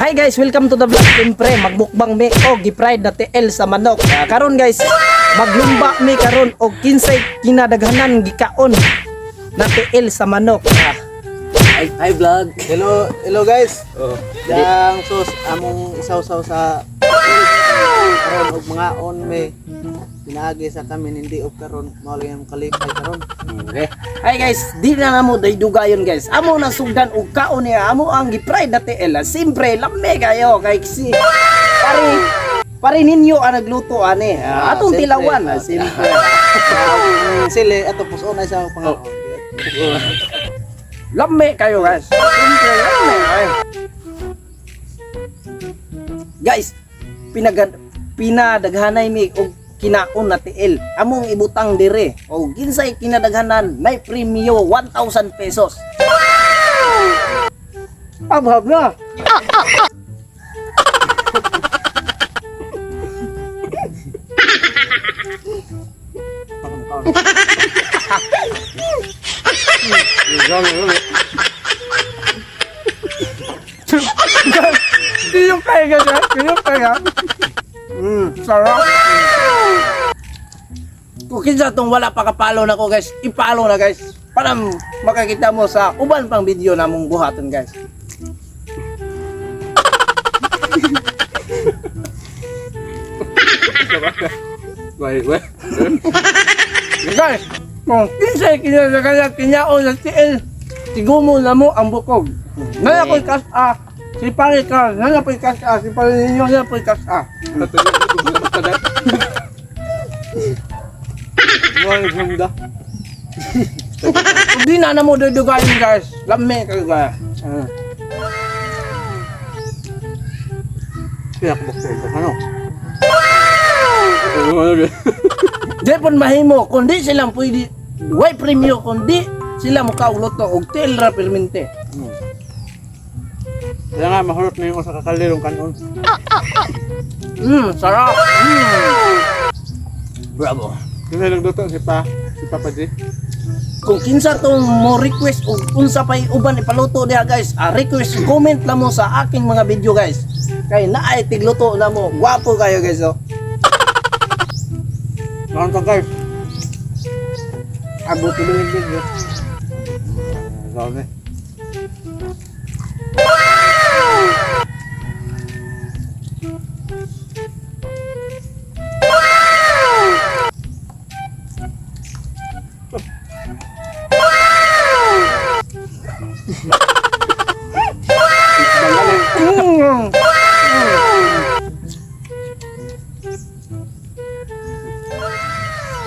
Hi guys, welcome to the vlog. Siyempre, magmukbang mi og gi-fried na tiil sa manok. Karon guys, maglumba mi karon og kinsay kinadaghanan gikaon na tiil sa manok. Hi, hi vlog. Hello, hello guys. Oh. Yang sos among isawsaw sa karon og mga on may pinaagi sa kami hindi og karon mao lang ang kalipay karon. Okay. Hi guys, di na namo daydugayon guys. Amo na sugdan og kaon niya, amo ang gi-fried na tiil. Siyempre, lami kayo kay si pare pare ninyo ang nagluto ani. Atong Siyempre. tilawan, siyempre. Ang sili ato puson ay sa pangaon. Lami kayo guys. Siyempre, lami kayo. Guys, pinadaghanay mi og kinaon na tiil. Among ibutang dire. O ginsay kinadaghanan, may premyo 1,000 pesos. Abhab na. Yung kaya guys, yung kaya. Sarap. Kung kinsa tong wala pa kapalo na ko guys, ipalo na guys. Para makakita mo sa uban pang video namong buhaton guys. Wait, wait. Guys, kung kinsay kinasakaya kinyaon sa tiil, tigumo na mo ang bukog. Nana ko'y kas a, si pare ka, nana ko'y kas a, si pare ninyo, nana ko'y kas a. Mo hunda. Kung di na na mo dudugayin guys, lami kayo guys. Kaya ko buksan ano. Di pon mahimo, kundi silang pwede, way premyo, kundi sila mukauloto og tiil ra permente. Kaya nga mahulot na yung sa kakalirong kanon. Sarap. Bravo. Kinsa nagluto si Papa G. Kung kinsa tong mo request og unsa pay uban ipaluto diha guys, request comment lang mo sa aking mga video guys. Kay naay tigluto na mo. Gwapo kayo guys oh. Kaon ka guys. Abot ko yung video. Grabe.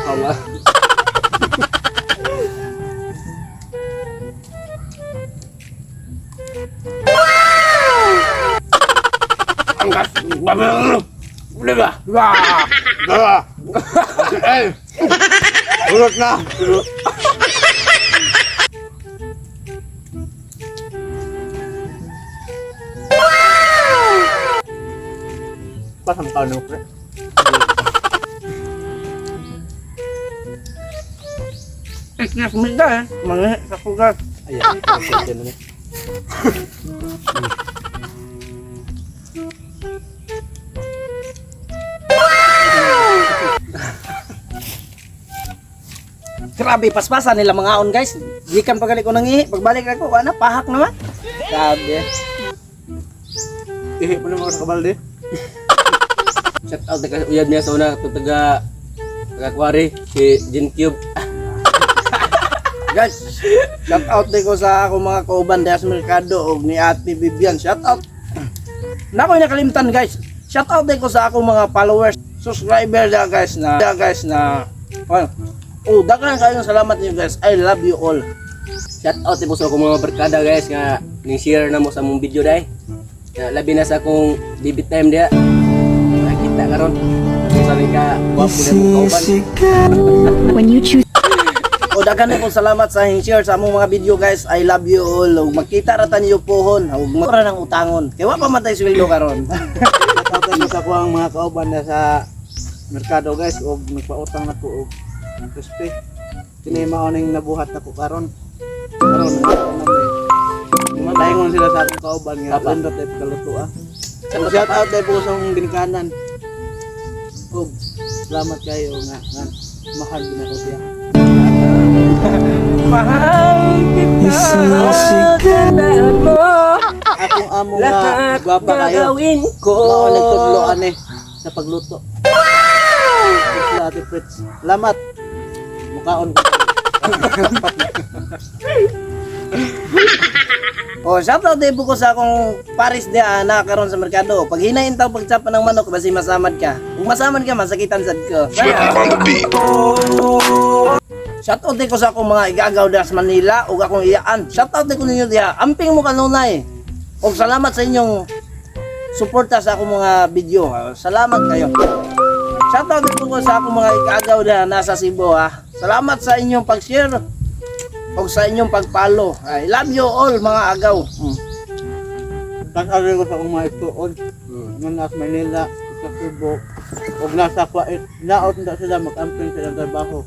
Tama. Angkas. Diba? Wah. Dara. Eh. Hulot na. Pasang kano pre. Excuse me guys. Mangihi sa ko guys. Ayan, pwede na ni. Grabe, paspasan nila mga on guys. Gikan pagali ko nangihi, pagbalik na ko, ana pahak naman. Grabe. Ihi pa naman sa kabalde. Shout out taga uyab niya sa una to taga taga Kwari si Jin Cube. Guys, shout out din ko sa akong mga kauban diha sa Merkado og ni Ate Vivian. Shout out. Nakoy nakalimtan guys. Shout out din ko sa akong mga followers, subscriber diha guys na diha guys na ano. Oh, daghan kayong salamat niyo guys. I love you all. Shout out po sa akong mga barkada guys nga ning share na mo sa mong video dai. Nga labi na sa akong debit time diha. Nakita karon. Sabi ka gwapo na mong kauban. When you choose O daghan po salamat sa share sa among mga video guys. I love you all. Ug magkita ra ta niyo pohon. Ug magkura ng utangon. Kay wa pa man tay sweldo karon. Shoutout ko sa kuang mga kauban na sa merkado guys og nagpautang na ko og crispy. Kini mao ning nabuhat nako karon. Karon na may. Patayngon sila sa akong kauban nga Tapa. lindot ay pagkaluto ah. So, shout out ay po sa akong ginikanan. Og salamat kayo nga mahal gid ako siya. Mahal kita. mo. Akong amo nga Lahat gwapa kayo. gagawin ko. Mao nagtudlo ani sa pagluto. Sila Ate Fritz. Salamat. Mukaon ko. Oh, shout out din po ko sa akong Paris dia na karon sa merkado. Pag hinain taw pagtsapa ng manok basi masamad ka. Kung masamad ka, masakitan sad ko. On the beat. Shout out din ko sa akong mga igagaw diha sa Manila ug akong iyaan. Shout out din ko ninyo diha. Amping mo kanunay. Og salamat sa inyong suporta sa akong mga video. Salamat kayo. Shout out din po ko sa akong mga igagaw diha nasa Cebu ha. Salamat sa inyong pag-share ug sa inyong pag-follow. I love you all mga agaw. Shout out ko sa akong mga ituon. Nga nasa Manila, sa Cebu, ug nasa Kuwait. Laot na sila mag-amping sa ilang trabaho.